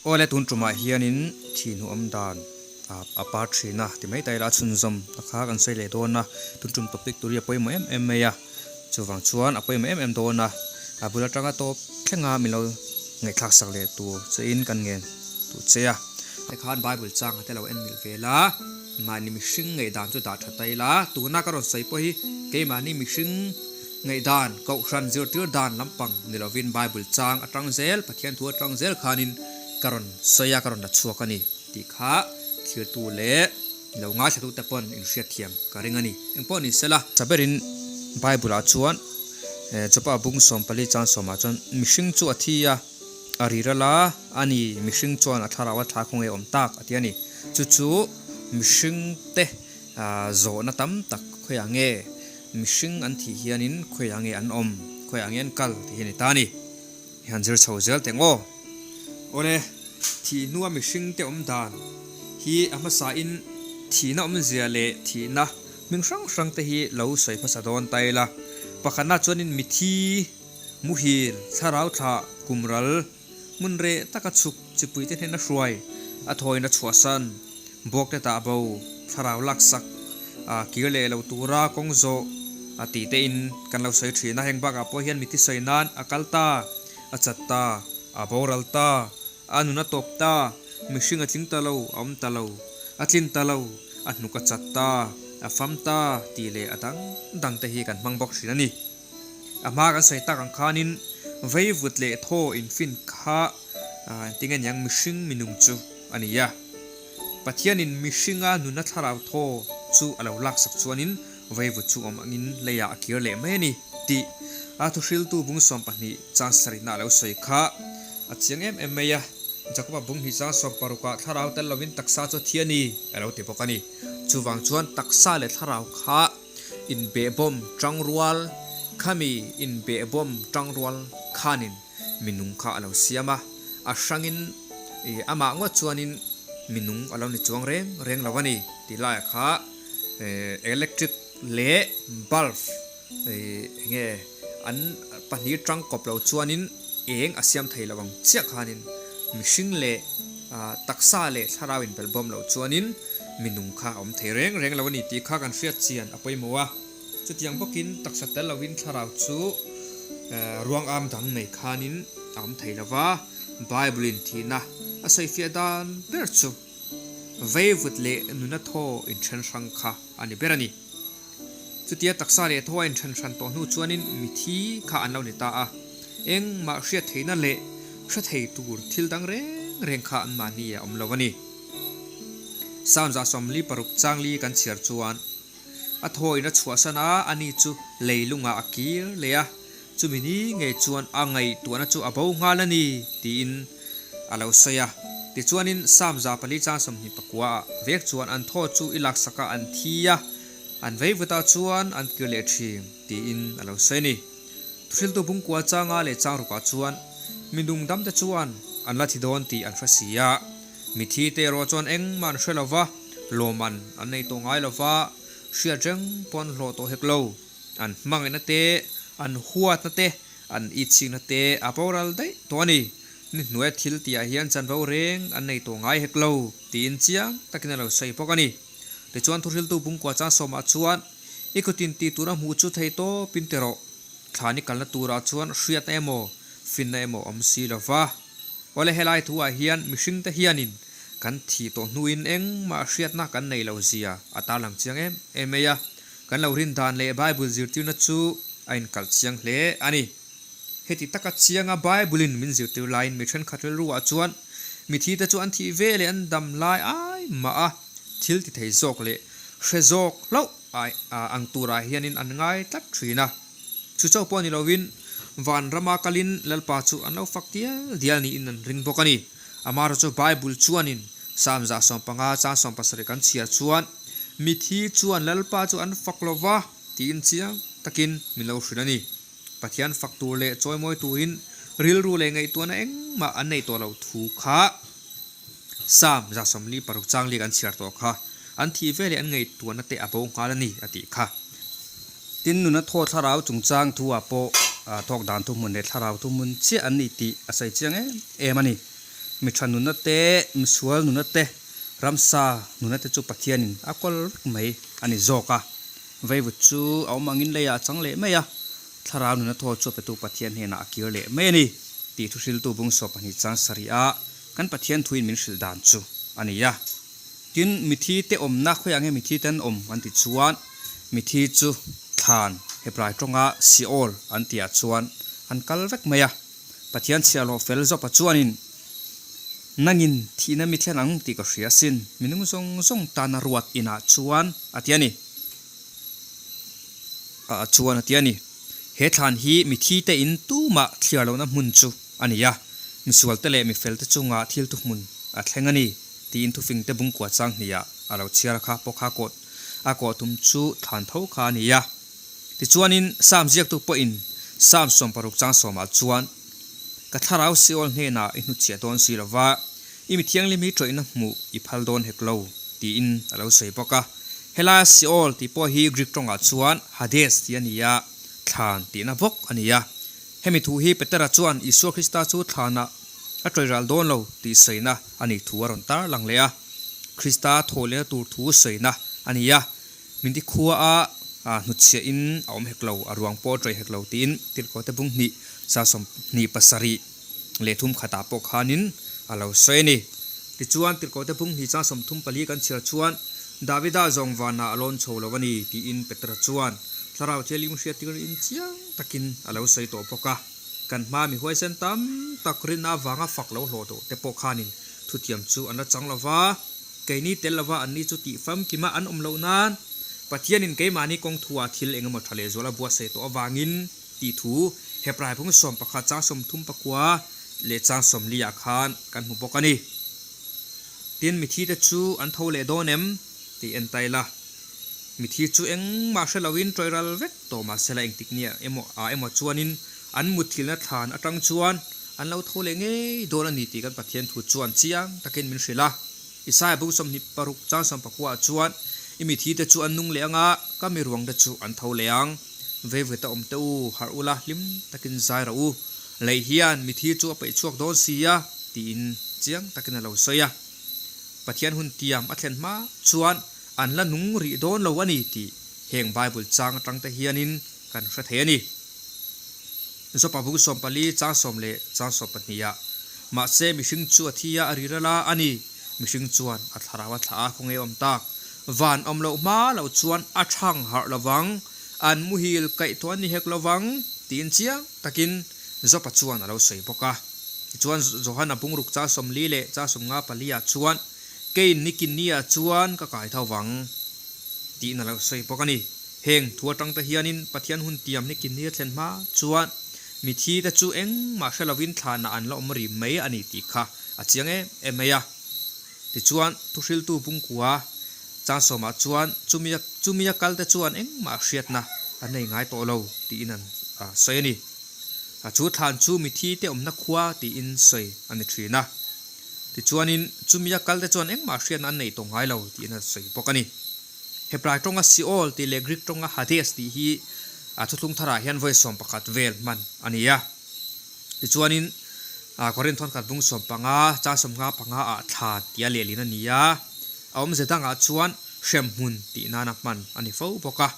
Awle tun tumah hianin thihnuam dan a par thin a ti mai ta ila a chhunzawm ta kha kan sawi leh dawn a, tun tum topic tur hi a pawimawh em em mai a, chuvang chuan a pawimawh em em dawn a, a bul atanga tawp thlenga min lo ngaihthlak sak leh tur che in kan ngen duh che a. Tikhan Bible chang a te lo en milh ve la, mahni mihring ngaihdan chu dah tha ta ila, tuna ka rawn sawi pawh hi keimahni mihring ngaihdan, kohhran zirtir dan lampang ni lovin Bible chang atang zel, Pathian thu atang zel khanin ka rawn sawi a, ka rawn la chhuak a ni. Tih kha thirtu leh lo ngaithlatute pawn in hriatthiam ka ring a ni. Engpawh ni sela. Saberin Bible-ah chuan Jopa bung 14 chang sawmah chuan mihring chu a thi a, a ri ral a, a ni, mihring chuan a thlarau a thla khawnge awm tak a ti a ni. Chu chu mihringte zawhna tam tak khawiah nge mihring an thih hianin khawiah nge an awm, khawiah nge an kal tih hi a ni ta a ni. I han zir chho zel teh ngaw. Awle, thih hnua mihring te awm dan hi a hmasa in thihna awmzia leh thihna hming hrang hrang te hi lo sawi hmasa dawn ta ila. Pakhatna chuanin mithi, muhil, thlarau thlah, kumral, hmun reh taka chhuk chipui te hnena hruai, a thawina chhuahsan, Buak te tah bo, thlarau laksak, a kir leh lo tura kawng zawh a tih te in kan lo sawi thin a, heng bakah pawh hian mithi sawi nan a kal ta, a chat ta, a boral ta, a nun a tawp ta, mihring a tling ta lo, a awm ta lo, a tlin ta lo, a hnuk a chat ta, a fam ta tih leh a dang dang te hi kan hmang bawk thin a ni. A hma kan sawi tak ang khanin veivut leh thaw infin kha engtin nge niang mihring minung chu a ni a. Pathianin mihringa nuna thlarau thaw chu a lo laksak chuanin veivut chu awm angin leiah a kir leh mai a ni tih a thuhriltu bung 12 chang sarihna a lo sawi kha a chiang em em mai a. Jakoba bung hnih chang 16ah thlarau tel lovin taksa chu a thi a ni a lo ti bawk a ni. Chuvang chuan taksa leh thlarau kha Inbehbawm tangrual, Khami inbehbawm tangrual khanin minung kha a lo siam a, a hrangin ih amah ngawt chuanin minung a lo ni chuang reng reng lo a ni tih laiah kha electric leh bulb ih enge an pahnih tangkawp lo chuanin eng a siam thei lo ang chiah khanin mihring leh taksa leh thlarau inbelhbawm lo chuanin Mi nung kha a awm thei reng reng lo a ni tih kha kan hriat chian a pawimawh a. Chutiang bawkin taksa tel loin thlarau chu ruang am dang nei khanin a awm thei lo va. Bible-in thihna a sawifiah dan ber chu veivut leh nuna thaw inthen hrang kha a ni ber a ni. Chutia taksa leh thaw a inthen hran tawh hnu chuanin mithi kha an lo ni ta a. Engmah hriat theihna leh hre thei tur thil dang reng reng kha anmahni a awm lo a ni. Psalm 46 changli kan chhiar chuan, A thawin a chhuahsan a, ani chu leilungah a kir leh a, chumi ni ngei chuan a ngaihtuahna chu a bo nghal a ni, tiin a lo sawi a. Tichuanin Psalm 4 chang 29 ah vek chuan an thaw chu i laksakah an thi a, an vei vutah chuan an kir leh thin, tiin a lo sawi a ni. Thuhriltu bungkua changa leh chang rukah chuan mi dungdamte chuan an la thi dawn tih an hre si a. Mithi te erawh chuan engmah an hre lo va, lawmman an nei tawh ngai lo va, hriat reng pawh an hlawh tawh hek lo. An hmangaihna te, an huatna te, an itchikna te a boral daih tawh a ni. Ni hnuaia thil tihah hian chanvo reng an nei tawh ngai hek lo, tiin chiang takin a lo sawi bawk a ni. Tichuan thuhriltu bungkua chang sawmah chuan, I khutin tih tura hmuh chu thei tawpin ti rawh. Thlani kalna turah chuan hriatna emaw, finna emaw awm si lo va. Awle helai thuah hian mihringte hianin kan thih tawh hnuin engmah hriatna kan nei lo zia a tarlang chiang em em mai a. Kan lo rin dan leh Bible zirtirna chu a inkalh chiang hle a ni. Heti taka chianga Bible-in min zirtir laiin mi thenkhat rilruah chuan mithite chu an thih ve leh an dam lai ai mah a thil ti thei zawk leh hre zawk hlauh ai ang turah hianin an ngai tlat thin a. Chu chauh pawh ni lovin van rama kalin Lalpa chu an lo fak dial dial niin an ring bawk a ni. Amaherawhchu chu Bible chuanin Psalm 150 chang 70 kan chhiar chuan mithi chuan Lalpa chu an fak lova tiin chiang takin min lo hrilh a ni. Pathian fak tur leh chawimawi turin rilru leh ngaihtuahna engmah an nei tawh lo thu kha Psalm 46 chang liak an chhiar tawh kha an thih ve leh an ngaihtuahna te a bo nghal a ni a tih kha. Tin, nuna thaw thlarau chungchang thu ah pawh thawk dan thuhmun leh thlarau thuhmun chiah an ni tih a sawi chiang em em a ni. Mi tha nunna te, misual nunna te, ramsa nunna te chu Pathianin a kawl vek mai a ni zawk a. Vaivut chu a awm angin leiah a chang leh mai a, thlarau nunna thaw chu a petu Pathian hnenah a kir leh mai a ni tih thuhriltu bung 12 chang sarih a kan Pathian thuin min hrilh dan chu a ni a. Tin, mithi te awmna khawiah nge mithi te an awm an ti chuan mithi chu thlan Hebrai tawnga Sheol an tihah chuan an kal vek mai a. Pathian chhiahhlawh fel zawpa chuanin, Nangin thihna mi thlen ang tih ka hria asin, minung zawng zawng tana ruat inah chuan a ti a ni. Ah chuan a ti a ni. He thlan hi mithi te in tumah thliar lohna hmun chu a ni a, misualte leh mifelte chunga thil thuhmun a thleng a ni tiin thufingte bungkua chang hniah a lo chhiar kha pawh kha kawh a kawh tum chu thlan tho kha a ni a. Tichuanin Sam ziaktu pawhin Sam 60 chang sawmah chuan, Ka thlarau Seol hnenah i hnutchhiah dawn si lova, i mi thianghlim hi tawihna hmuh i phal dawn hek lo, tiin a lo sawi bawk a. Helaia Seol tih pawh hi Greek tawngah chuan Hades tih a ni a, thlan tihna bawk a ni a. Hemi thu hi Petera chuan Isua Krista chu thlanah a tawihral dawn lo tih sawina a nih thu a rawn tarlang leh a. Krista thawhlehna tur thu sawina a ni a. Min ti khua a, hnutchhiah in a awm hek lo, a ruang pawh a tawih hek lo tiin Tirhkote bung hnih 27 leh thum khatah pawh khanin a lo sawi a ni. Tichuan, Tirhkote bung hnih 34 kan chhiar chuan, Davida zawng vanah a lawn chho lo a ni tiin Petra chuan Thlarau Thianghlim hriattir in chiang takin a lo sawi tawh bawk a. Kan hma mi huaisen tam tak rinna avanga fak lo hlawh tawh te pawh khanin thutiam chu an la chang lo va. Keini tel lova anni chu tih famkima an awm loh nan Pathianin keimahni kawng thua thil eng emaw tha lehzual a buatsaih tawh avangin tih thu Hebrai phung 11 chang 39 leh chang 40 ah khan kan hmu bawk a ni. Tin, mithite chu an tho leh dawn em? tih en ta ila. Mithi chu engmah hre loin tawih ral vek tawh mahse la engtik nia emaw ah emaw chuanin an mutthilna thlan atang chuan an lo tho leh ngei dawn a ni tih kan Pathian thu chuan chiang takin min hrilh a. Isaiah bu 26 chang 19 ah chuan, I mithite chu an nung leh ang a, ka mi ruangte chu an tho leh ang. Veiveta awm teh u, harh ula, hlim takin zai rawh u. Lei hian mithi chu a peih chhuak dawn si a, tiin chiang takin a lo sawi a. Pathian hun tiam a thlen hma chuan an la nung rih dawn lo a ni tih heng Bible chang atangte hianin kan hre thei a ni. Jopa bung 14 chang sawm leh chang 12 ah, Mahse mihring chu a thi a, a ri ral a, a ni. Mihring chuan a thlarau a thlah a, khawnge awm tak? Van awm loh hma loh chuan a thang harh lovang, an muhil kaihthawh an ni hek lovang, tiin chiang takin Jopa chuan a lo sawi bawk a. Tichuan Johana bungruk chang 40 leh chang 54 ah chuan, Keiin nikin ni ah chuan ka kai tho vang, tiin a lo sawi bawk a ni. Heng thu atang te hianin Pathian hun tiam nikin ni a thlen hma chuan mithi te chu engmah hre lovin thlanah an la awm ri mai a ni tih kha a chiang em em mai a. Tichuan thuhriltu bungkua chang sawmah chuan chumia chumia kal te chuan engmah hriatna an nei ngai tawh lo tiin an sawi a ni. A chu thlan chu mithi te awmna khua tiin sawi a ni thin a. Tichuanin, chumia kalte chuan engmah hriatna an nei tawh ngai lo tiin a sawi bawk a ni. Hebrai tawnga Sheol tih leh Greek tawnga Hades tih hi a thuthlung tharah hian vawi 11 vel hman a ni a. Tichuanin, Korinth thawnkhat bung 15, chang 55 ah thla tia lehlin a ni a. A awmze dangah chuan hremhmun tih nana hman a ni fo bawk a.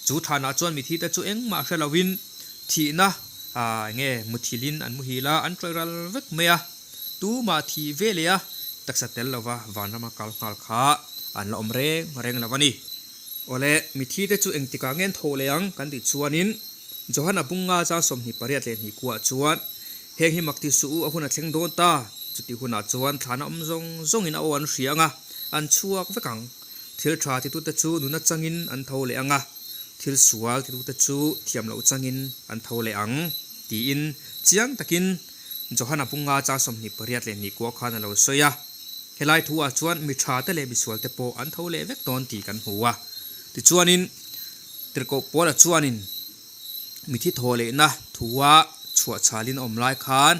Chu thlanah chuan mithite chu engmah hre loin thihna enge muthilhin an muhil a, an tawih ral vek mai a. Tumah thih ve leh a taksa tel lova vanrama kal nghal kha an la awm reng reng lo a ni. Awle, mithite chu engtikah nge an tho leh ang kan tih chuanin Johana bunga chang 28 leh hnih kuah chuan heng hi mak ti suh u a hun a thleng dawn ta, chutih hunah chuan thlana awm zawng zawngin a aw an hria ang a, an chhuak vek ang. Thil tha titute chu nuna changin an tho leh ang a, thil sual titute chu thiam loh changin an tho leh ang, tiin chiang takin Johana bunga chang 28 leh hnih kua khan a lo sawi a. Helai thu ah chuan mi tha te leh misual te pawh an tho leh vek dawn tih kan hmu a. Tichuanin Tirhkoh Paula chuanin mithi thaw lehna thua chhuah chhalin a awm lai khan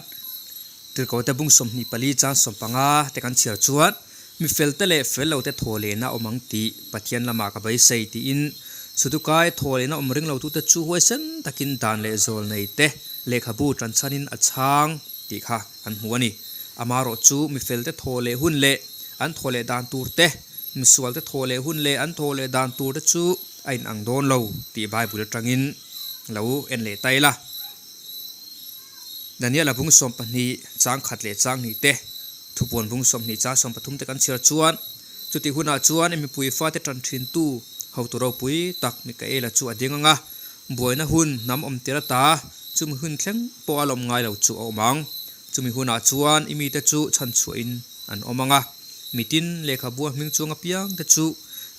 Tirhkohte bung 24 chang 15 te kan chhiar chuan mi fel te leh fel lo te thaw lehna awm ang tih Pathian lamah ka beisei tiin Sudukai thaw lehna awm ring lo tute chu huaisen takin dan leh zawl nei te lehkhabu tanchhanin a chhang tih kha an hmu a ni. Amarawh chu mi felte thaw leh hun leh an thaw leh dan tur te, misualte thaw leh hun leh an thaw leh dan tur te chu a inang dawn lo tih Bible atangin lo en leh ta ila. Daniel-a bung 12 chang khat leh chang hnih te, thupuan bung 20 chang 13 te kan chhiar chuan, chutih hunah chuan i mipui fate tan thintu hotu ropui tak Mikaela chu a ding ang a, buaina hun hnam awm tir ata chumi hun thleng pawh a lawm ngai lo chu a awm ang. Chumi hunah chuan i mite chu chhanchhuahin an awm ang a, mitin lehkhabua hming chuang apiang te chu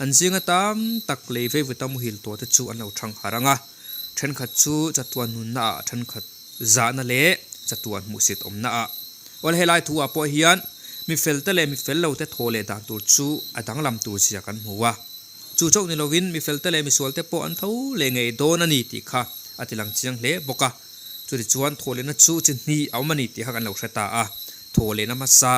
an zinga tam tak lei veivuta muhil tawh te chu an lo thang harh ang a. Thenkhat chu chatuan nunna ah thenkhat zahna leh chatuan hmuhsit awmna ah. Awle helai thu ah pawh hian mi fel te leh mi fel lo te thaw leh dan tur chu a danglam tur zia kan hmu a. Chu chauh ni lovin mi fel te leh misual te pawh an tho leh ngei dawn a ni tih kha a ti lang chiang hle bawk a. Chuti chuan thaw lehna chu chi hnih a awm a ni tih kha kan lo hre ta a. Thaw lehna hmasa,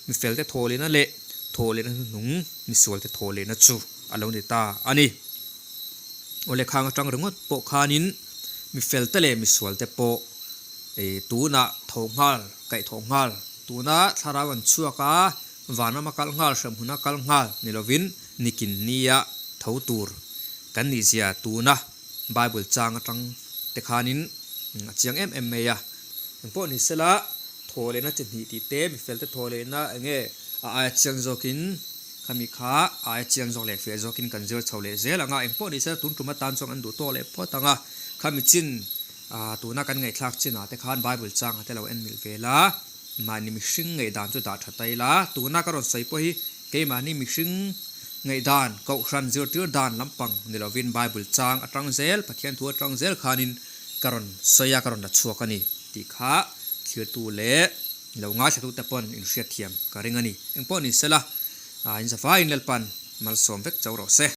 mi fel te thaw lehna leh thaw lehna hnuhnung misual te thaw lehna chu a lo ni ta a ni. Aw lehkhang atang ringawt pawh khanin mi fel te leh misual te pawh ih tunah tho nghal, kaih thawh nghal, tuna thlarau an chhuak a, vanram a kal nghal, hremhmun a kal nghal ni lovin nikin nia tho tur kan nih zia tuna Bible chang atang te khanin a chiang em em mai a. Engpawh ni sela thaw lehna chi hnih tih te, mi fel te thaw lehna eng nge a aia chiang zawkin khami kha a aia chiang zawk leh fiah zawkin kan zir chho leh zel ang a, engpawh ni sela tun tum atan chuan an duh tawk leh phawt ang a, khami chin ah tuna kan ngaihthlak chinah te khan Bible changa te lo en milh ve la, mahni mihring ngaihdan chu dah tha ta ila, tuna ka rawn sawi pawh hi keimahni mihring ngaihdan, kohhran zirtir dan lampang ni lovin Bible chang atang zel, Pathian thu atang zel khanin ka rawn sawi a, ka rawn la chhuak a ni tih kha thirtu leh lo ngaithlatute pawn inhriatthiam ka ring a ni. Engpawh ni sela, in zavaiin Lalpan malsawm vek chauh rawh se.